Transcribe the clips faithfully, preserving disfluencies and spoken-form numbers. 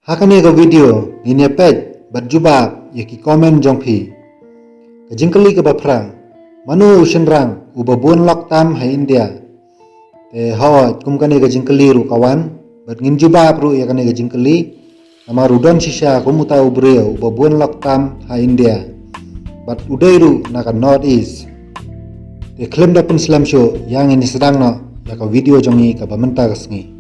Ha kane ka video ngin ïa peit bad jubab ïa ki comment jong phi. Ka jingkylli kaba phra, mano u shynrang uba bun lok tam ha India? Te hooid, kum kane ka jingkylli ruh ka wan, bad ngin jubab ruh ïa kane ka jingkylli. Namar u don shisha kum uta u briew uba bun lok tam ha India, bad u dei ruh na ka North East. Te khlem da pynslem shuh, ïa ngin ïa sdang noh ïa ka video jong ngi kaba mynta ka sngi.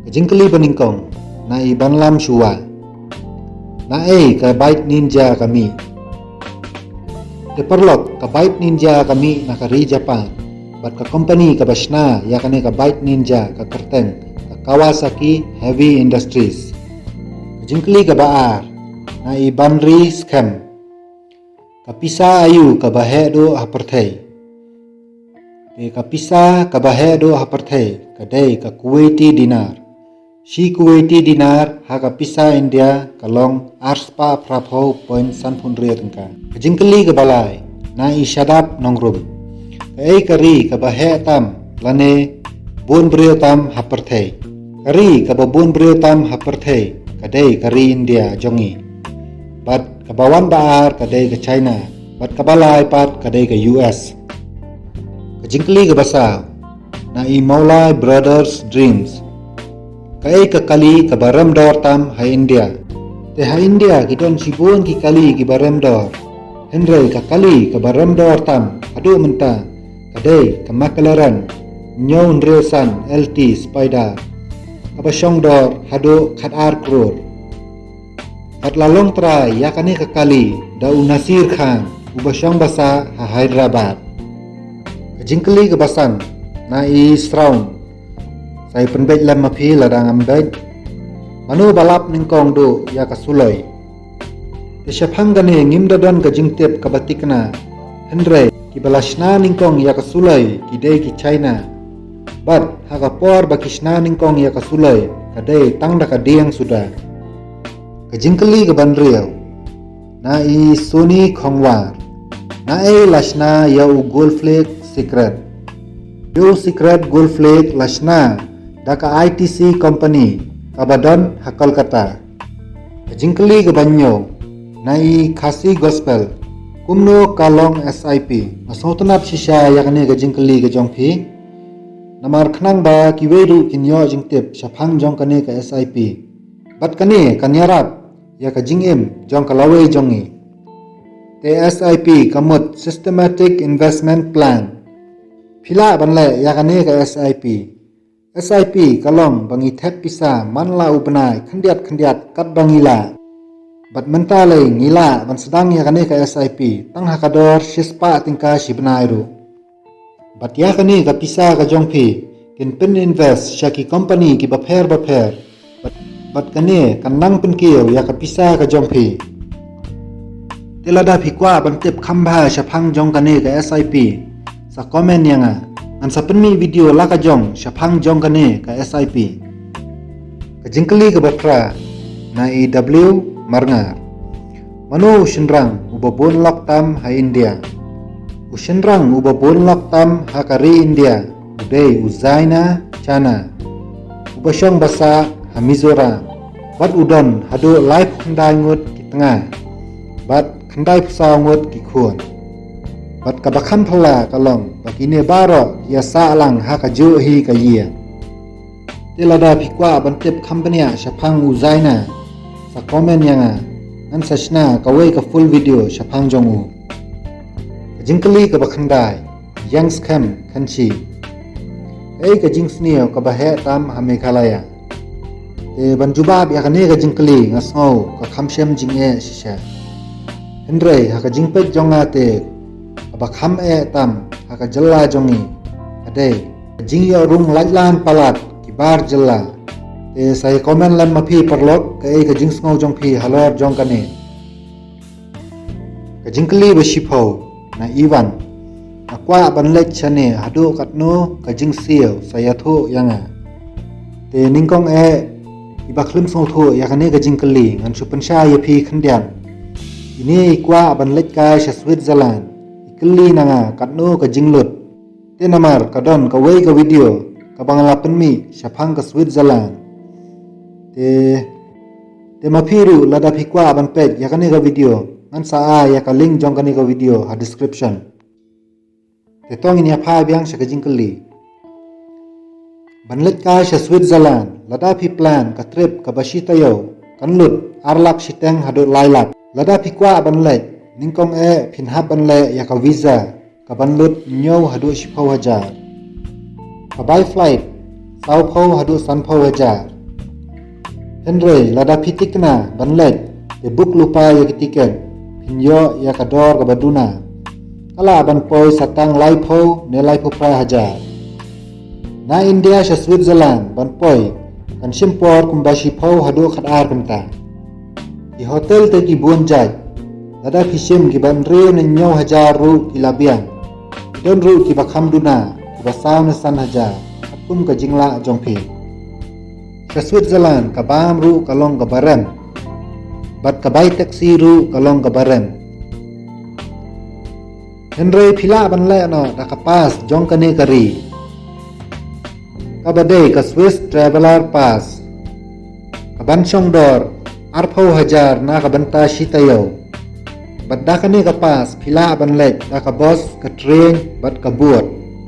Ka jingkylli ba nyngkong, na i Ban Lam Shuwa. Na ei ka Bike Ninja ka mih? Te paralok, ka Bike Ninja ka mih na ka ri Japan, bad ka company kaba shna ïa kane ka Bike Ninja ka kyrteng ka Kawasaki Heavy Industries. Ka jingkylli kaba ar, na i Ban Ri Skhem. Ka pisa aïu kaba heh duh ha pyrthei? Te ka pisa kaba heh duh ha pyrthei ka dei ka Kuwaiti dinar. Shi Kuwaiti dinar ha ka pisa India ka long arspah phraphew point sanphew hynriew tyngka. Ka jingkylli kaba lai, na i Shadap Nongrum. Kaei ka ri kaba heh tam lane bun briew tam ha pyrthei? Ka ri kaba bun briew tam ha pyrthei ka dei ka ri India jong ngi. Bad kaba wan ba ar ka dei ka China, bad kaba lai pat ka dei ka U S. Ka jingkylli kaba saw, na i Mawlai Brothers Dreams. Kaei ka kali kaba rem dor tam ha India? Te ha India ki don shibun ki kali kiba rem dor. Hynrei ka kali kaba rem dor tam haduh mynta ka dei ka McLaren hynñiew hynriew san L T Spider, kaba shong dor haduh khatar klur. Bad la long trai ïa kane ka kali da u Nasir Khan, uba shong basa ha Hyderabad. Ka jingkylli kaba san, na i Srawn. Sa ïa pynbeit lem ma phi lada ngam beit. Mano ba lap nyngkong duh ïa ka suloi? Te shaphang kane ngim da don ka jingtip kaba thikna. Hynrei kiba la shna nyngkong ïa ka suloi ki dei ki China. Bad ha ka por ba ki shna nyngkong ïa ka suloi ka dei tang da ka dieng suda. Ka jingkylli kaba hynriew, na i Sony Khongwar. Na ei la shna ïa u Gold Flake cigarette? Ïa u cigarette Gold Flake la shna da ka I T C company kaba don ha Kolkata. Ka jingkylli kaba hynñiew, na i Khasi Gospel. Kumno ka long S I P? Nga sngewtynnat shisha ïa kane ka jingkylli ka jong phi. Namar khnang ba kiwei ruh kin ïoh jingtip shaphang jong kane ka S I P. Bad kane kan ïarap ïa ka jingim jong ka lawei jong ngi. Te S I P ka mut Systematic Investment Plan. Phi lah ban leh ïa kane ka S I P. S I P ka long ba ngi thep pisa man la u bnai khyndiat khyndiat katba ngi lah. Bad mynta lei ngi lah ban sdang ïa kane ka S I P tang ha ka dor shispah tyngka shi bnai ruh. Bad ïa kane ka pisa ka jong phi kin pyn-invest sha ki company kiba pher ba pher. Bad, bad kane kan nang pynkiew ïa ka pisa ka jong phi. Te lada phi kwah ban tip kham bha shaphang jong kane ka S I P, sa comment ïa nga. Ngan sa pynmih video la ka jong shaphang jong kane ka S I P. Ka jingkylli kaba phra, na i W Marngar. Mano u shynrang uba bun lok tam ha India? U shynrang uba bun lok tam ha ka ri India u dei u Zaina Chana, uba shong basa ha Mizoram. Bad u don haduh laiphew khyndai ngut ki tnga bad khyndai phew saw ngut ki khun. Bad kaba kham phylla ka long ba kine baroh ki ïa sah lang ha kajuh hi ka ïing. Te lada phi kwah ban tip kham bniah shaphang u Zaina, sa comment ïa nga. Ngan sa shna kawei ka full video shaphang jong u. Ka jingkylli kaba khyndai, Yang Skhem Khanchi. Kaei ka jingsniew kaba heh tam ha Meghalaya? Te ban jubab ïa kane ka jingkylli nga sngew ka kham shem jingeh shisha. Hynrei ha ka jingpeit jong nga te, kaba kham eh tam ha ka jylla jong ngi ka dei ka jingïoh rung laitlan palat ki bar jylla. Te sa ïa comment lem ma phi paralok kaei ka jingsngew jong phi halor jong kane. Ka jingkylli ba shiphew, na Ivan. Nga kwah ban leit shane haduh katno ka jingsiew, sa ïathuh ïa nga. Te nyngkong eh, kiba khlem sngewthuh ïa kane ka jingkylli, ngan shu pynshai ïa phi khyndiat. Ine i kwah ban leit kai sha Switzerland, i kylli na nga katno ka jinglut. Te namar ka don kawei ka video kaba nga la pynmih shaphang ka Switzerland. Te, te ma phi ruh lada phi kwah ban peit ïa kane ka video, ngan sa ai ïa ka link jong kane ka video ha description. Te to ngin ïa phai biang sha ka jingkylli. Ban leit kai sha Switzerland, lada phi plan ka trip kaba shi taïew, kan lut ar lak shiteng haduh lai lak. Lada phi kwah ban leit, nyngkong eh phin hap ban leh ïa ka visa, kaban lut hynñiew haduh shiphew hajar. Ka bai flight, sawphew haduh sanphew hajar. Hynrei lada phi tikna ban leit, te book lypa ïa ki tiket, phin ïoh ïa ka dor kaba duna. Ka lah ban poi sa tang laiphew ne laiphew phra hajar. Na India sha Switzerland ban poi, kan shim por kumba shiphew haduh khatar kynta. Ki hotel te ki bun jait. Lada phi shim kiba hynriew ne hynñiew hajar ruh ki la biang. Ki don ruh kiba kham duna, kiba saw ne san hajar, katkum ka jinglah jong phi. Sha Switzerland ka bam ruh ka long kaba rem, bad ka bai taxi ruh ka long kaba rem. Hynrei phi lah ban leh noh da ka pass jong kane ka ri, kaba dei ka Swiss Traveller Pass, kaban shong dor arphew hajar na ka bynta shi taïew. Bad da kane ka pass phi lah ban leit da ka bus, ka train bad ka boat.